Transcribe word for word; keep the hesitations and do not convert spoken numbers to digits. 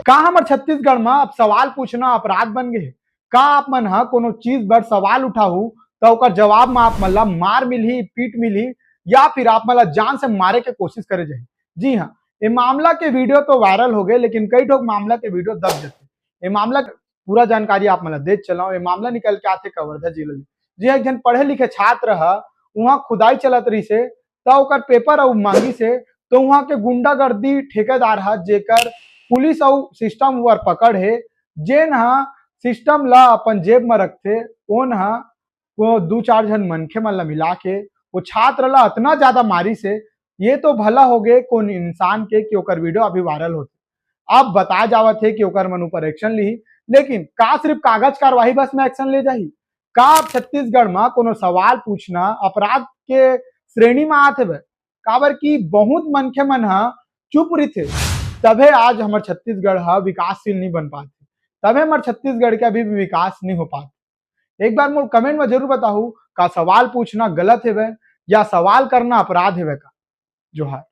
का हमर छत्तीसगढ़ म अब सवाल पूछना अपराध बन गे हे? का आप मन ह कोनो चीज बर सवाल उठाहू, त ओकर जवाब म आप मन ला मार मिलही, पीट मिलही, या फिर आप मन ला जान से मारे के कोशिश करे जाही? जी हाँ, ये मामला के वीडियो तो वायरल हो गए, लेकिन कई ठोक मामला के वीडियो दब जाथे। ये मामला के पूरा जानकारी आप मन ला देत चलव। ये मामला निकल के आथे कवर्धा जिला ले। जी हाँ, एक झन पढ़े लिखे छात्र ह उहाँ खुदाई चलत रहिसे, त ओकर पेपर अउ मांगिसे, तो उहाँ के गुंडागर्दी ठेकेदार ह, जेकर पुलिस अउ सिस्टम ऊपर पकड़ हे, जेन ह सिस्टम ला अपन जेब म रखथे, ओन ह वो दू चार झन मनखे मन ला मिला के वो छात्र ला अतना ज्यादा मारिसे, ये तो भला हो गए कोन इंसान के कि ओकर वीडियो अभी वायरल होथे। अब बताया जावत हे कि ओकर मन ऊपर एक्शन लिही, लेकिन का सिर्फ कागज कार्यवाही बस में एक्शन ले जाही? का अब छत्तीसगढ़ म कोनो सवाल पूछना अपराध के श्रेणी म आत हवय? काबर कि बहुत मनखे मन ह चुप रहिथे, तभे आज हमर छत्तीसगढ़ ह विकासशील नहीं बन पात हे, तभे हमर छत्तीसगढ़ के अभी भी विकास नहीं हो पात। एक बार मोर कमेंट में जरूर बताहू, का सवाल पूछना गलत हेवय या सवाल करना अपराध हेवय का? जोहार।